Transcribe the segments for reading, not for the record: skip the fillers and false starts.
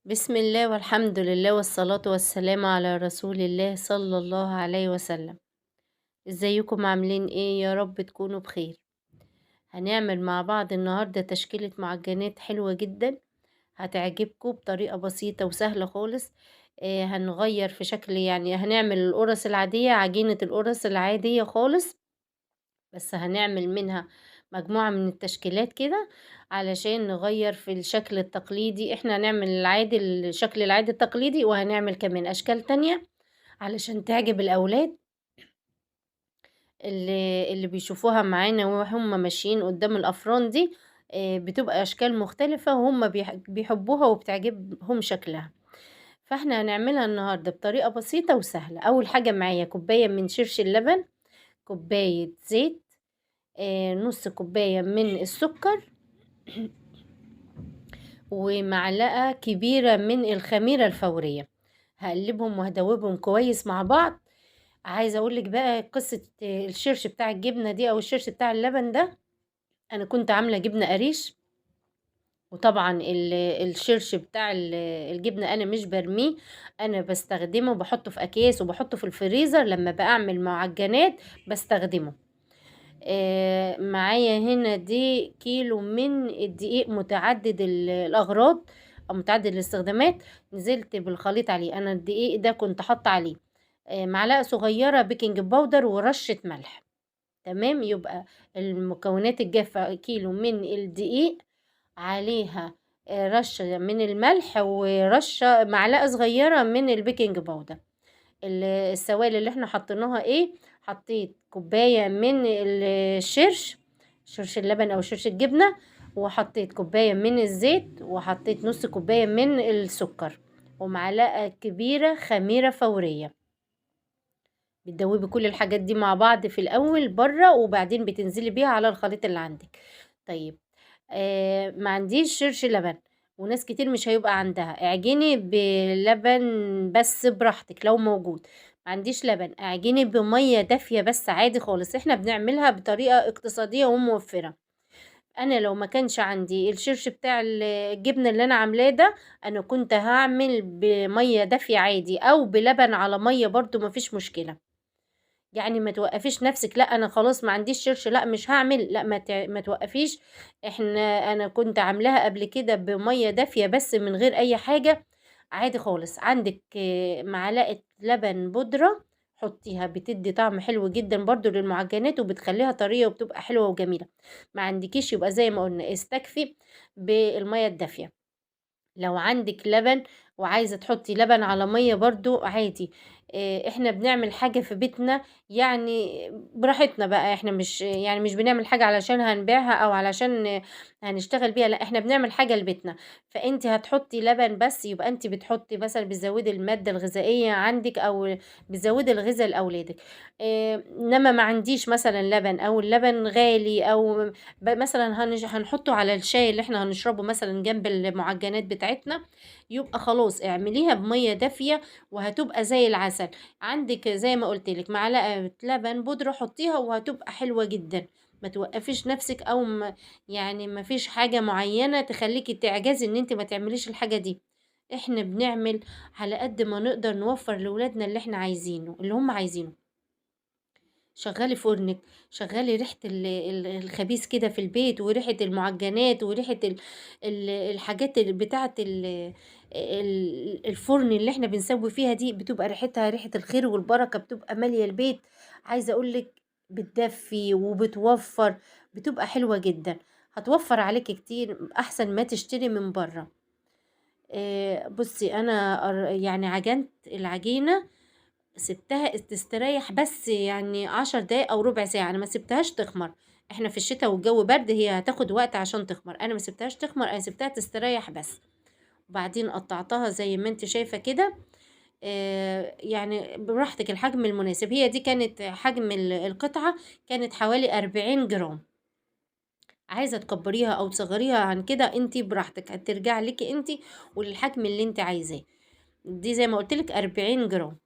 بسم الله والحمد لله والصلاة والسلام على رسول الله صلى الله عليه وسلم. ازيكم عاملين ايه؟ يا رب تكونوا بخير. هنعمل مع بعض النهاردة تشكيلة معجنات حلوة جدا هتعجبكم بطريقة بسيطة وسهلة خالص. هنغير في شكل، يعني هنعمل القرص العادية، عجينة القرص العادية خالص، بس هنعمل منها مجموعة من التشكيلات كده علشان نغير في الشكل التقليدي. احنا هنعمل الشكل العادي التقليدي، وهنعمل كمان اشكال تانية علشان تعجب الاولاد اللي بيشوفوها معانا وهم ماشيين قدام الافران دي. بتبقى اشكال مختلفة وهم بيحبوها وبتعجبهم شكلها. فاحنا هنعملها النهاردة بطريقة بسيطة وسهلة. اول حاجة معايا كوباية من شرش اللبن، كوباية زيت، نص كوباية من السكر، ومعلقة كبيرة من الخميرة الفورية. هقلبهم وهدوبهم كويس مع بعض. عايزة اقولك بقى قصة الشرش بتاع الجبنة دي او الشرش بتاع اللبن ده. انا كنت عاملة جبنة قريش، وطبعا الشرش بتاع الجبنة انا مش برميه، انا بستخدمه وبحطه في اكياس وبحطه في الفريزر لما بعمل معجنات بستخدمه. معايا هنا دي كيلو من الدقيق متعدد الاغراض او متعدد الاستخدامات، نزلت بالخليط عليه. انا الدقيق ده كنت حاطه عليه معلقه صغيره baking powder ورشه ملح. تمام، يبقى المكونات الجافه كيلو من الدقيق عليها رشه من الملح ورشه معلقه صغيره من ال baking powder. السوائل اللي احنا حطيناها ايه؟ حطيت كوبايه من الشرش، شرش اللبن او شرش الجبنه، وحطيت كوبايه من الزيت، وحطيت نص كوبايه من السكر، ومعلقه كبيره خميره فوريه. بتدوبي كل الحاجات دي مع بعض في الاول بره، وبعدين بتنزلي بيها على الخليط اللي عندك. طيب ما عنديش شرش لبن، وناس كتير مش هيبقى عندها، اعجني بلبن بس براحتك لو موجود. ما عنديش لبن، اعجني بميه دافيه بس عادي خالص. احنا بنعملها بطريقه اقتصاديه وموفره. انا لو ما كانش عندي الشرش بتاع الجبنه اللي انا عاملاه ده، انا كنت هعمل بميه دافيه عادي او بلبن على ميه برضو مفيش مشكله. يعني ما توقفيش نفسك، لا انا خلاص ما عنديش شرش، لا مش هعمل، لا ما توقفيش. انا كنت عاملاها قبل كده بميه دافيه بس من غير اي حاجه عادي خالص. عندك معلقه لبن بودره حطيها، بتدي طعم حلو جدا برضو للمعجنات وبتخليها طريه وبتبقى حلوه وجميله. ما عندكيش يبقى زي ما قلنا استكفي بالميه الدافيه. لو عندك لبن وعايزه تحطي لبن على ميه برضو عادي. احنا بنعمل حاجه في بيتنا يعني براحتنا بقى، احنا مش بنعمل حاجه علشان هنبيعها او علشان هنشتغل بيها، لا احنا بنعمل حاجه لبيتنا. فانت هتحطي لبن بس، يبقى انت بتحطي مثلا بتزودي الماده الغذائيه عندك او بتزودي الغذاء لاولادك. انما ما عنديش مثلا لبن، او اللبن غالي، او مثلا هنحطه على الشاي اللي احنا هنشربه مثلا جنب المعجنات بتاعتنا، يبقى خلاص اعمليها بميه دافيه وهتبقى زي العسل. عندك زي ما قلت لك معلقه لبن بودره حطيها وهتبقى حلوه جدا. ما توقفيش نفسك، او ما يعني ما فيش حاجه معينه تخليكي تعجزي ان انت ما تعمليش الحاجه دي. احنا بنعمل على قد ما نقدر نوفر لاولادنا اللي احنا عايزينه، اللي هم عايزينه. شغلي فرنك، شغلي ريحه الخبيث كده في البيت، وريحه المعجنات، وريحه الحاجات بتاعه الفرن اللي احنا بنسوي فيها دي، بتبقى ريحتها ريحه الخير والبركه، بتبقى ماليه البيت. عايزه اقولك بتدفي وبتوفر، بتبقى حلوه جدا، هتوفر عليك كتير احسن ما تشتري من بره. بصي انا عجنت العجينه، سبتها تستريح بس 10 دقايق او ربع ساعه، انا ما سبتهاش تخمر. احنا في الشتاء والجو برد، هي هتاخد وقت عشان تخمر. انا ما سبتهاش تخمر، انا سبتها تستريح بس. وبعدين قطعتها زي ما انت شايفه كده، براحتك الحجم المناسب. هي دي كانت حجم القطعه، كانت حوالي 40 جرام. عايزه تكبريها او تصغريها عن كده انت براحتك، هترجع لك انت وللحجم اللي انت عايزاه. دي زي ما قلت لك 40 جرام.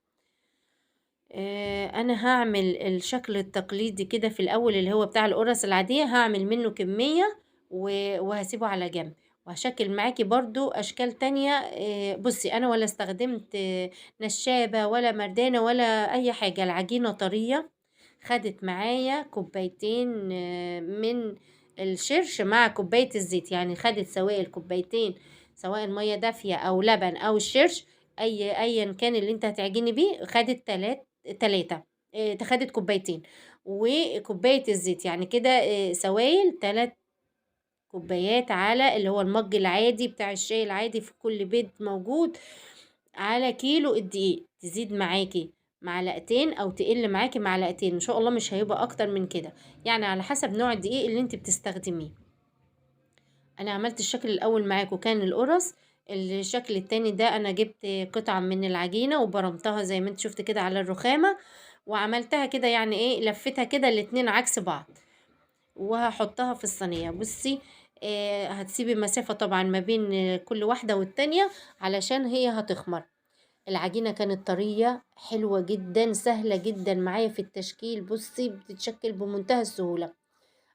انا هعمل الشكل التقليدي كده في الاول اللي هو بتاع القرص العاديه، هعمل منه كميه وهسيبه على جنب، وهشكل معاكي برضو اشكال تانية. بصي انا ولا استخدمت نشابة ولا مردانة ولا اي حاجة، العجينة طرية، خدت معايا كوبايتين من الشرش مع كوباية الزيت، يعني خدت سوائل كوبايتين، سواء مية دافية او لبن او الشرش، ايا كان اللي انت هتعجني بيه، خدت تلاتة، خدت كوبايتين وكوباية الزيت، يعني كده، سوائل 3 كوبايات على اللي هو المج العادي بتاع الشاي العادي في كل بيت موجود، على كيلو الدقيق. تزيد معاكي معلقتين او تقل معاكي معلقتين، ان شاء الله مش هيبقى اكتر من كده، يعني على حسب نوع الدقيق اللي انت بتستخدميه. انا عملت الشكل الاول معاكم كان القرص، الشكل التاني ده انا جبت قطعة من العجينة وبرمتها زي ما انت شفت كده على الرخامة، وعملتها كده يعني ايه، لفتها كده الاتنين عكس بعض، وهحطها في الصينية. بصي، هتسيبي مسافة طبعا ما بين كل واحدة والتانية علشان هي هتخمر. العجينة كانت طرية حلوة جدا، سهلة جدا معايا في التشكيل، بصي بتتشكل بمنتهى السهولة.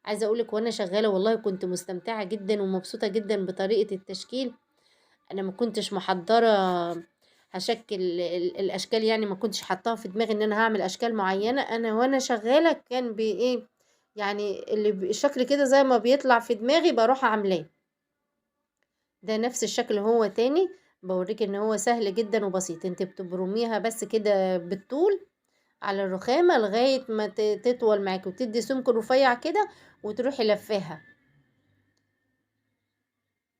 عايزة اقولك وانا شغالة والله كنت مستمتعة جدا ومبسوطة جدا بطريقة التشكيل. انا ما كنتش محضرة هشكل الاشكال، يعني ما كنتش حاطاها في دماغي ان انا هعمل اشكال معينة. انا وانا شغالة كان بي ايه يعني اللي الشكل كده زي ما بيطلع في دماغي بروح عاملاه. ده نفس الشكل هو تاني، بوريك ان هو سهل جدا وبسيط. انت بتبرميها بس كده بالطول على الرخامة لغاية ما تطول معاكي وتدي سمك رفيع كده، وتروحي لفاها.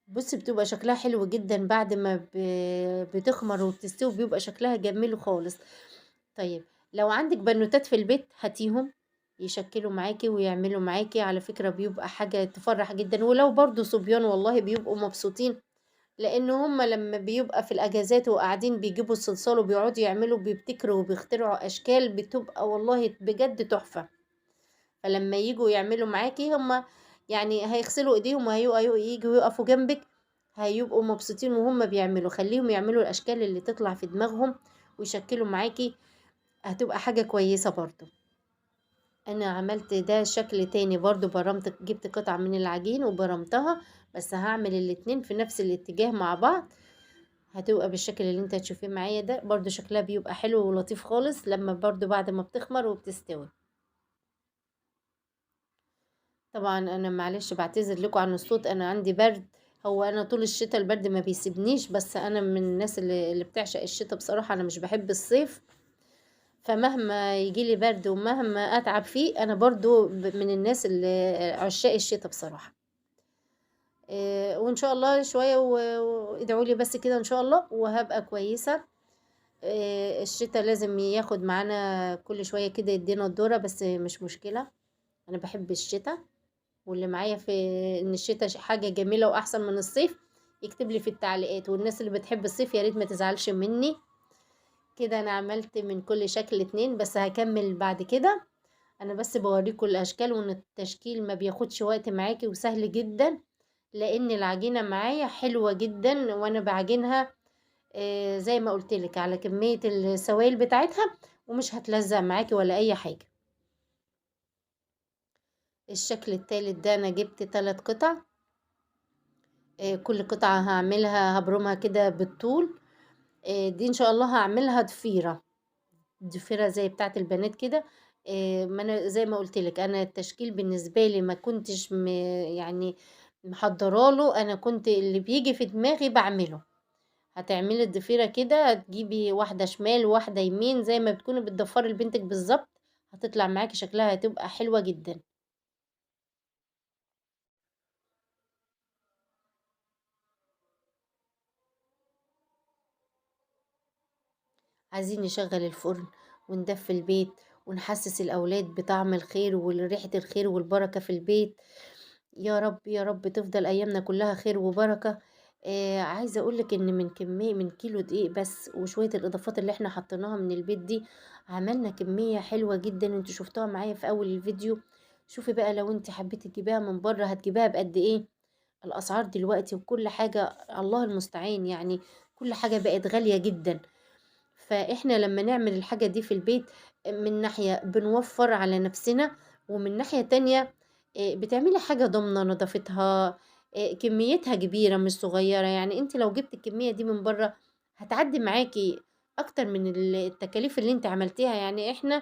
بصي بتبقى شكلها حلو جدا بعد ما بتخمر وبتستوي، بيبقى شكلها جميل خالص. طيب لو عندك بنوتات في البيت هاتيهم يشكلوا معاكي ويعملوا معاكي، على فكرة بيبقى حاجة تفرح جدا. ولو برضو صبيان والله بيبقوا مبسوطين، لان هم لما بيبقى في الاجازات وقاعدين بيجيبوا الصلصال وبيقعدوا يعملوا، بيبتكروا وبيخترعوا اشكال بتبقى والله بجد تحفة. فلما يجوا يعملوا معاكي هم هيغسلوا ايديهم وهيجوا يقفوا جنبك، هيبقوا مبسوطين وهم بيعملوا. خليهم يعملوا الاشكال اللي تطلع في دماغهم ويشكلوا معاكي، هتبقى حاجة كويسة برضو. انا عملت ده شكل تاني برضو، برمت، جبت قطعة من العجين وبرمتها، بس هعمل الاتنين في نفس الاتجاه مع بعض، هتبقى بالشكل اللي انت هتشوفيه معايا ده. برضو شكلها بيبقى حلو ولطيف خالص لما برضو بعد ما بتخمر وبتستوي. طبعا انا معلش بعتذر لكم عن الصوت، انا عندي برد، هو انا طول الشتاء البرد ما بيسيبنيش، بس انا من الناس اللي بتعشق الشتاء بصراحة، انا مش بحب الصيف، فمهما يجيلي برد ومهما اتعب فيه انا برضو من الناس اللي عشاق الشتاء بصراحة. وان شاء الله شوية وادعوا لي بس كده ان شاء الله وهبقى كويسة. الشتاء لازم ياخد معانا كل شوية كده يدينا الدورة، بس مش مشكلة، انا بحب الشتاء، واللي معايا في ان الشتاء حاجة جميلة واحسن من الصيف يكتب لي في التعليقات، والناس اللي بتحب الصيف يا ريت ما تزعلش مني. كده انا عملت من كل شكل 2، بس هكمل بعد كده. انا بس بوريكم الاشكال وان التشكيل ما بياخدش وقت معاكي وسهل جدا، لان العجينة معايا حلوة جدا، وانا بعجنها، زي ما قلت لك على كمية السوائل بتاعتها، ومش هتلزق معاكي ولا اي حاجة. الشكل التالت ده انا جبت 3 قطع، كل قطعة هبرمها كده بالطول. دي ان شاء الله هعملها ضفيرة، ضفيرة زي بتاعة البنات كده. ما انا زي ما قلت لك انا التشكيل بالنسبة لي ما كنتش محضراله، انا كنت اللي بيجي في دماغي بعمله. هتعملي الضفيرة كده، هتجيبي واحدة شمال وواحدة يمين زي ما بتكوني بتضفري لبنتك بالظبط، هتطلع معاكي شكلها هتبقى حلوة جدا. عايزين نشغل الفرن وندفي البيت ونحسس الأولاد بطعم الخير وريحة الخير والبركة في البيت. يا رب يا رب تفضل أيامنا كلها خير وبركة. عايزة أقولك إن من كيلو دقيق بس وشوية الإضافات اللي إحنا حطيناها من البيت دي عملنا كمية حلوة جدا، انتوا شفتوها معايا في أول الفيديو. شوفي بقى لو انت حبيتي تجيبيها من بره هتجيبيها بقد إيه. الأسعار دلوقتي وكل حاجة الله المستعان، كل حاجة بقت غالية جدا. فإحنا لما نعمل الحاجة دي في البيت من ناحية بنوفر على نفسنا، ومن ناحية تانية، بتعملي حاجة ضامنة نظافتها، كميتها كبيرة مش صغيرة، يعني أنتِ لو جبتِ الكمية دي من برّه هتعدّي معاكِ أكتر من التكاليف اللي أنتِ عملتيها. يعني إحنا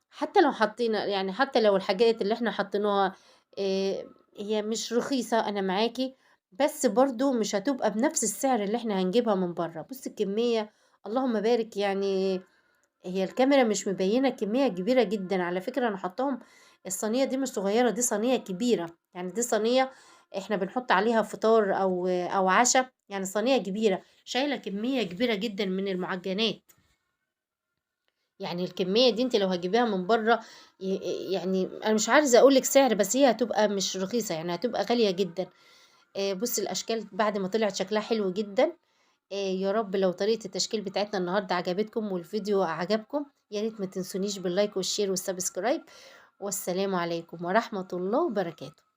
حتى لو حطينا، يعني حتى لو الحاجات اللي إحنا حطيناها آآ هي مش رخيصة أنا معاكِ، بس برضه مش هتبقى بنفس السعر اللي إحنا هنجيبها من برّه. بُصّي الكمية اللهم بارك، يعني هي الكاميرا مش مبينة كمية كبيرة جدًا. على فكرة أنا حطاهم الصينية دي مش صغيرة، دي صينية كبيرة، يعني دي صينية إحنا بنحط عليها فطار أو عشا، يعني صينية كبيرة شايلة كمية كبيرة جدًا من المعجنات. يعني الكمية دي أنتِ لو هتجيبيها من برّه يعني أنا مش عايزة أقول لِك سعر، بس هي هتبقى مش رخيصة، يعني هتبقى غالية جدًا. بُصّي الأشكال بعد ما طلعت شكلها حلو جدًا. يا رب لو طريقة التشكيل بتاعتنا النهارده عجبتكم والفيديو عجبكم، يا ريت ما تنسونيش بال like وال share وال subscribe. والسلام عليكم ورحمة الله وبركاته.